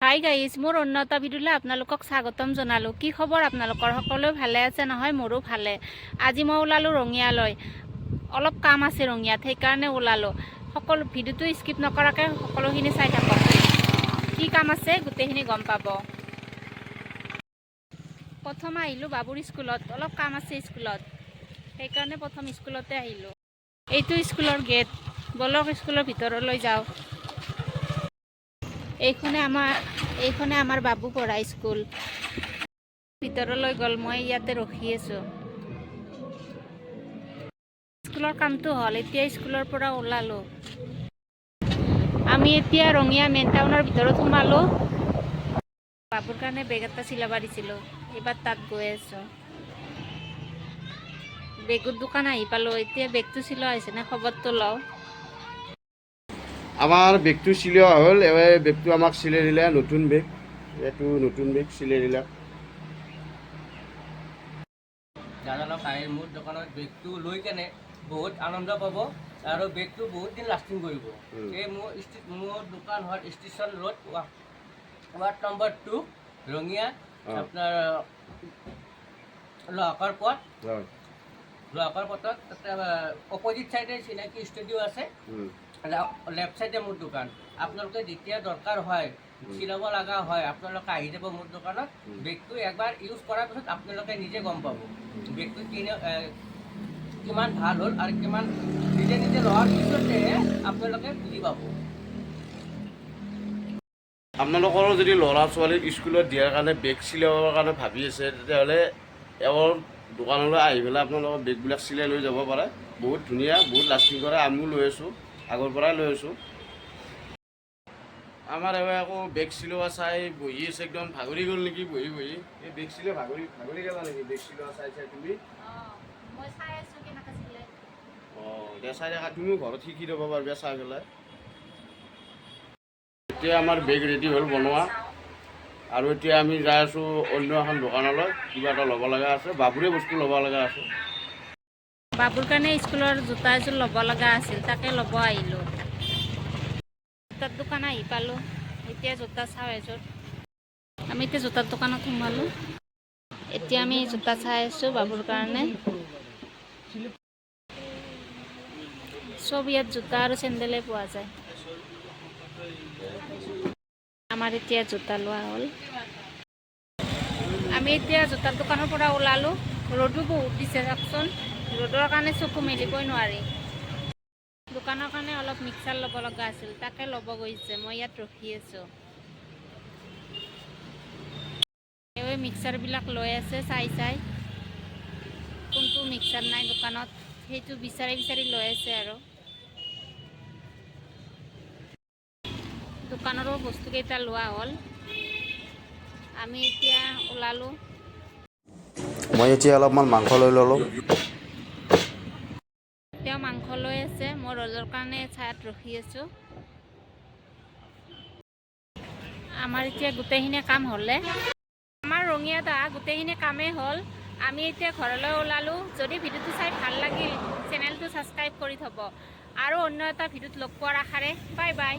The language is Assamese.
হাই গাইজ, মোৰ অন্য এটা ভিডিঅ'লৈ আপোনালোকক স্বাগতম জনালোঁ। কি খবৰ আপোনালোকৰ? সকলোৱে ভালে আছে নহয়? মোৰো ভালে। আজি মই ওলালোঁ ৰঙিয়ালৈ। অলপ কাম আছে ৰঙিয়াত, সেইকাৰণে ওলালোঁ। সকলো ভিডিঅ'টো স্কিপ নকৰাকৈ সকলোখিনি চাই থাকক। কি কাম আছে গোটেইখিনি গম পাব। প্ৰথম আহিলোঁ বাবুৰ স্কুলত। অলপ কাম আছে স্কুলত, সেইকাৰণে প্ৰথম স্কুলতে আহিলোঁ। এইটো স্কুলৰ গেট। বলক, স্কুলৰ ভিতৰলৈ যাওঁ। এইখনে আমাৰ বাবু পঢ়া স্কুল। ভিতৰলৈ গ'ল, মই ইয়াতে ৰখি আছোঁ। স্কুলৰ কামটো হ'ল, এতিয়া স্কুলৰ পৰা ওলালোঁ। আমি এতিয়া ৰঙিয়া মেইন টাউনৰ ভিতৰত সোমালোঁ। বাবুৰ কাৰণে বেগ এটা চিলাব দিছিলোঁ, এইবাৰ তাত গৈ আছোঁ। বেগৰ দোকান আহি পালোঁ। এতিয়া বেগটো চিলোৱা হৈছে নে খবৰটো লওঁ। আমাৰ বেগটো চিলোৱা হ'ল। এবাৰ বেগটো আমাক চিলাই দিলে। নতুন বেগ, এইটো নতুন বেগ চিলাই দিলে। দাদালক আহি মোৰ দোকানত বেগটো লৈ কেনে বহুত আনন্দ পাব আৰু বেগটো বহুত দিন লাষ্টিং কৰিব। এই মোৰ দোকান হ'ল station road, ward number 2, Rangia. আপোনাৰ লহকৰ পথ। লহকৰ পথত তাতে অপজিট চাইডে চিনাকি ষ্টুডিঅ' আছে। লেফ্ট চাইডে মোৰ দোকান। আপোনালোকে যেতিয়া দৰকাৰ হয়, চিলাব লগা হয়, আপোনালোকে আহি যাব মোৰ দোকানত। বেগটো একবাৰ ইউজ কৰাৰ পিছত আপোনালোকে নিজে গম পাব বেগটো কিমান ভাল হ'ল আৰু কিমান নিজে নিজে লোৱাৰ পিছতেহে আপোনালোকে বুজি পাব। আপোনালোকৰো যদি ল'ৰা ছোৱালীক স্কুলত দিয়াৰ কাৰণে বেগ চিলাবৰ কাৰণে ভাবি আছে, তেতিয়াহ'লে এওঁৰ দোকানলৈ আহি পেলাই আপোনালোকৰ বেগবিলাক চিলাই লৈ যাব পাৰে। বহুত ধুনীয়া, বহুত লাষ্টিং কৰে। আমিও লৈ আছোঁ, আগৰ পৰাই লৈ আছোঁ। আমাৰ এওঁ আকৌ বেগ চিলোৱা চাই বহি আছে। একদম ভাগৰি গ'ল নেকি বহি বহি? এই বেগ চিলাই ভাগৰি ভাগৰি গ'লা নেকি বেগ চিলোৱা চাই চাই তুমি? মই চাই আছোঁ কেনেকৈ চিলাই। অঁ, দে, চাই থাকা। তুমিও ঘৰত শিকি ল'ব পাৰিবা চাই পেলাই। এতিয়া আমাৰ বেগ ৰেডি হ'ল বনোৱা আৰু এতিয়া আমি যাই আছোঁ অন্য এখন দোকানলৈ। কিবা এটা ল'ব লগা আছে, বাবুৰে বস্তু ল'ব লগা আছে। বাবুৰ কাৰণে স্কুলৰ জোতা এযোৰ ল'ব লগা আছিল, তাকে ল'ব আহিলোঁ। জোতাৰ দোকান আহি পালোঁ। এতিয়া জোতা চাওঁ এযোৰ। আমি এতিয়া জোতাৰ দোকানত সোমালোঁ। এতিয়া আমি জোতা চাই আছোঁ বাবুৰ কাৰণে। চব ইয়াত জোতা আৰু চেণ্ডেলে পোৱা যায়। আমাৰ এতিয়া জোতা লোৱা হ'ল। আমি এতিয়া জোতাৰ দোকানৰ পৰা ওলালোঁ। ৰ'দো বহুত দিছে, চাওকচোন। ৰ'দৰ কাৰণে চকু মেলিবই নোৱাৰি। দোকানৰ কাৰণে অলপ মিক্সাৰ ল'ব লগা আছিল, তাকে ল'ব গৈছে। মই ইয়াত ৰখি আছোঁ। এই মিক্সাৰবিলাক লৈ আছে চাই চাই। কোনটো মিক্সাৰ নাই দোকানত, সেইটো বিচাৰি বিচাৰি লৈ আছে। আৰু দোকানৰো বস্তুকেইটা লোৱা হ'ল। আমি এতিয়া ওলালোঁ। মই এতিয়া অলপমান মাংস লৈ ল'লোঁ। তেওঁ মাংস লৈ আছে, মই ৰ'দৰ কাৰণে ছায়াত ৰখি আছোঁ। আমাৰ এতিয়া গোটেইখিনি কাম হ'লে, আমাৰ ৰঙিয়াত অহা গোটেইখিনি কামেই হ'ল। আমি এতিয়া ঘৰলৈ ওলালোঁ। যদি ভিডিঅ'টো চাই ভাল লাগিল, চেনেলটো ছাবস্ক্ৰাইব কৰি থ'ব। আৰু অন্য এটা ভিডিঅ'ত লগ পোৱাৰ আশাৰে, বাই বাই।